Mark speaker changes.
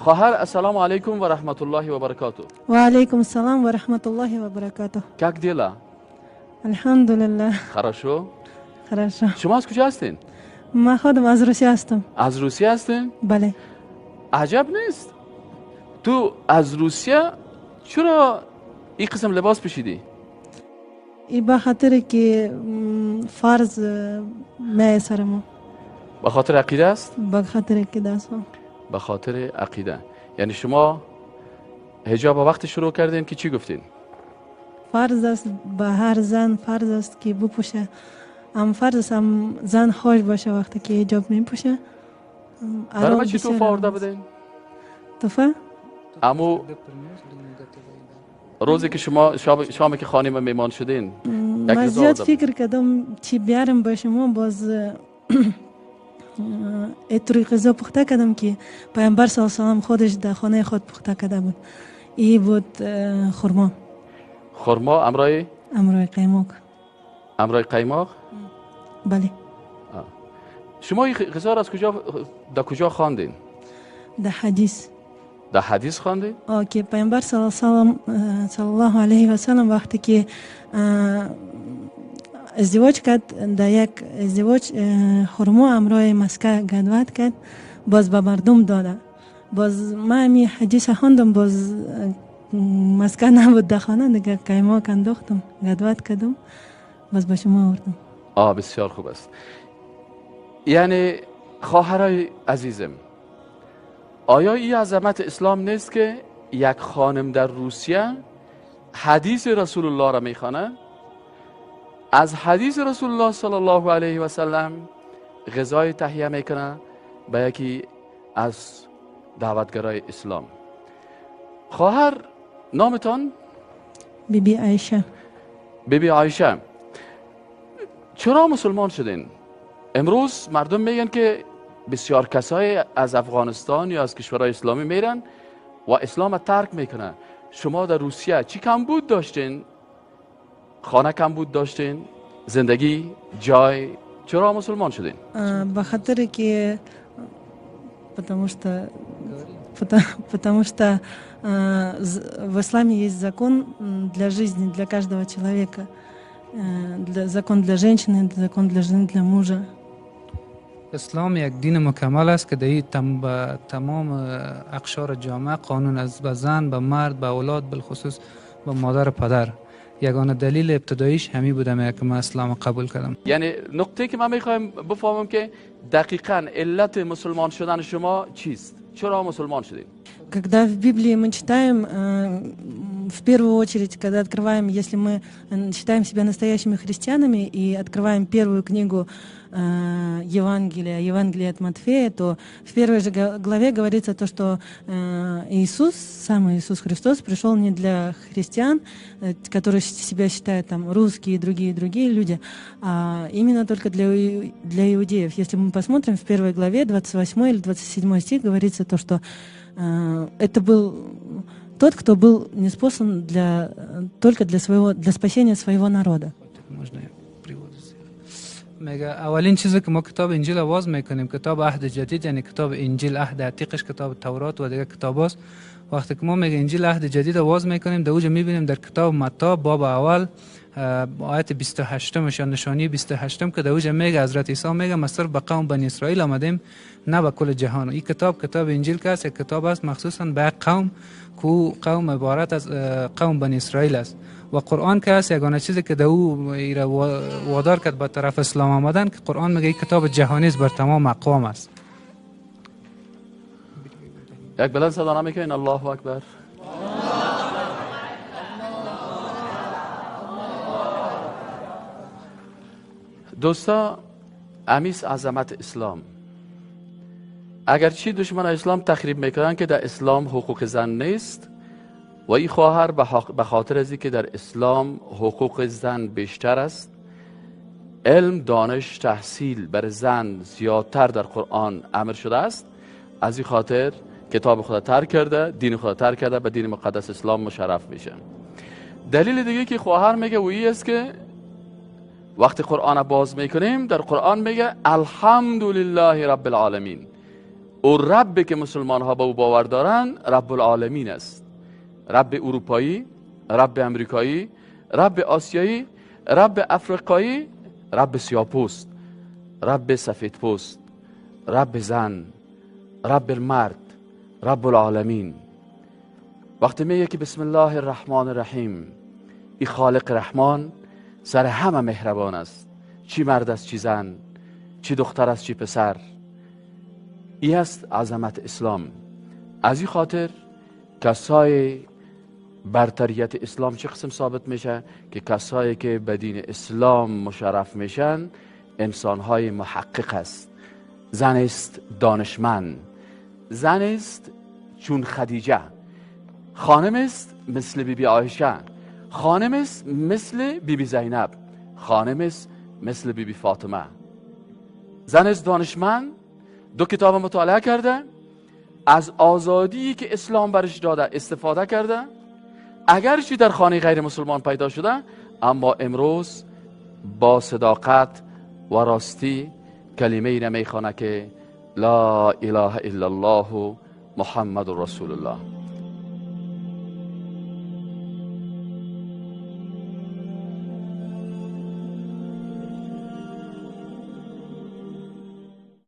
Speaker 1: خواهر السلام علیکم و رحمت الله و برکاته.
Speaker 2: و علیکم السلام و رحمت الله و برکاته.
Speaker 1: Как дела?
Speaker 2: الحمدلله.
Speaker 1: Хорошо.
Speaker 2: Хорошо.
Speaker 1: شما از کجا هستین؟
Speaker 2: من خودم از روسیه هستم.
Speaker 1: از روسیه هستین؟
Speaker 2: بله.
Speaker 1: عجب نیست؟ تو از روسیه چرا این قسم لباس پوشیدی؟
Speaker 2: ای به خاطر که فرض می سر ما.
Speaker 1: به خاطر عقیده است؟
Speaker 2: به خاطر عقیده است.
Speaker 1: به خاطر عقیده. یعنی شما حجاب وقت شروع کردین که چی گفتین؟
Speaker 2: فرض است به هر زن فرض است که بپوشه. هم فرض است هم زن خوش باشه وقتی که حجاب میپوشه.
Speaker 1: برای من چی توفه آورده بودین؟
Speaker 2: توفه؟
Speaker 1: امو روزی که شما شامی که خانه من میمان شدین
Speaker 2: من زیاد فکر کردم چی بیارم به شما، باز اتروی غذا پخته کردم که پیامبر صلی الله علیه و سلم خودش در خانه خود پخته کرده بود. ای بود خرما.
Speaker 1: خرما امرای؟
Speaker 2: امرای قیماق.
Speaker 1: امرای قیماق؟
Speaker 2: بله.
Speaker 1: شما این غذا را از کجا در کجا خواندین؟
Speaker 2: در حدیث.
Speaker 1: در حدیث خواندین؟
Speaker 2: که پیامبر صلی الله علیه و سلم وقتی که ازدواج کرد، در یک ازدواج خرما امرای مسکه گدوت کرد، باز به مردم داده. باز من می حدیث خواندم، باز مسکه نبود در خانه دیگه، قیماق انداختم، گدوت کردم، باز به شما آوردم.
Speaker 1: بسیار خوب است. یعنی خواهرای عزیزم، آیا این عظمت اسلام نیست که یک خانم در روسیه حدیث رسول الله را میخوانه، از حدیث رسول الله صلی الله علیه و سلم غذای تهیه میکنه به یکی از دعوتگرای اسلام؟ خواهر نامتان؟
Speaker 2: بی بی عایشه.
Speaker 1: بی بی عایشه، چرا مسلمان شدین؟ امروز مردم میگن که بسیار کسای از افغانستان یا از کشورهای اسلامی میرن و اسلام ترک میکنن. شما در روسیه چی کمبود داشتین؟ خانه کمبود داشتین؟ زندگی، جای، چرا مسلمان شدین؟
Speaker 2: به خاطر که потому что в исламе есть закон для жизни, для каждого человека. Закон для женщины, закон для жены, для мужа.
Speaker 3: اسلام یک دین مکمل است که در تمام اقشار جامعه قانون است، به زن، به مرد، به اولاد، بالخصوص به مادر و پدر. یگانه دلیل ابتداییش همی بودم که من اسلام قبول کردم.
Speaker 1: یعنی نقطه که من میخوایم بفهمم که دقیقاً علت مسلمان شدن شما چیست؟ چرا مسلمان شدید؟
Speaker 2: Когда в Библии мы читаем, в первую очередь, когда открываем, если мы считаем себя настоящими христианами и открываем первую книгу Евангелия, Евангелие от Матфея, то в первой же главе говорится то, что Иисус, сам Иисус Христос, пришел не для христиан, которые себя считают там русские и другие люди, а именно только для иудеев. Если мы посмотрим, в первой главе, 28 или 27 стих, говорится то, что это был тот, кто был ниспослан только для спасения своего народа.
Speaker 3: Можно я приводу сделаю? میگه اولین چیزی که ما کتاب انجیل آواز میکنیم، کتاب عهد جدید، یعنی کتاب انجیل عهد عتیقش کتاب تورات و دیگه کتاب است. وقتی که ما میگه انجیل عهد جدید آواز میکنیم، در اوج میبینیم در کتاب متی باب اول آیت 28 یا نشانی 28 که در اوج میگه حضرت عیسی میگه ما صرف به قوم بنی اسرائیل آمدیم نه به کل جهان. این کتاب کتاب انجیل که است، یک کتاب است مخصوصا به قوم که قوم عبارت از قوم بنی اسرائیل است. و قرآن که است یگانه چیزی که در او وادار کرد به طرف اسلام آمدن، که قرآن میگه این کتاب جهانی است، بر تمام اقوام است.
Speaker 1: یک بلند صدا نمیکنین الله اکبر. دوستا، امیس عظمت اسلام. اگرچه دشمن اسلام تخریب میکنن که در اسلام حقوق زن نیست، و این خواهر به خاطر از که در اسلام حقوق زن بیشتر است، علم، دانش، تحصیل بر زن زیادتر در قرآن امر شده است، از این خاطر کتاب خدا ترک کرده، دین خدا ترک کرده، به دین مقدس اسلام مشرف میشه. دلیل دیگه که خواهر میگه و این است که وقتی قرآن باز میکنیم در قرآن میگه الحمدلله رب العالمین، او رب که مسلمان ها به او باور دارند رب العالمین است. رب اروپایی، رب امریکایی، رب آسیایی، رب افریقایی، رب سیاه‌پوست، رب سفیدپوست، رب زن، رب المرد، رب العالمین. وقتی میگه که بسم الله الرحمن الرحیم، ای خالق رحمان سر همه مهربان است، چی مرد است چی زن، چی دختر است چی پسر. ای است عظمت اسلام. از این خاطر کسای برتریت اسلام چه قسم ثابت میشه که کسایی که به دین اسلام مشرف میشن انسانهای محقق است. زن است دانشمند، زن است چون خدیجه، خانم است مثل بی بی عایشه، خانم است مثل بی بی زینب، خانم است مثل بی بی فاطمه. زن است دانشمند، دو کتاب مطالعه کرده، از آزادی که اسلام برش داده استفاده کرده، اگرچه در خانه غیر مسلمان پیدا شده، اما امروز با صداقت و راستی کلمه ای نمیخوانه که لا اله الا الله محمد رسول الله.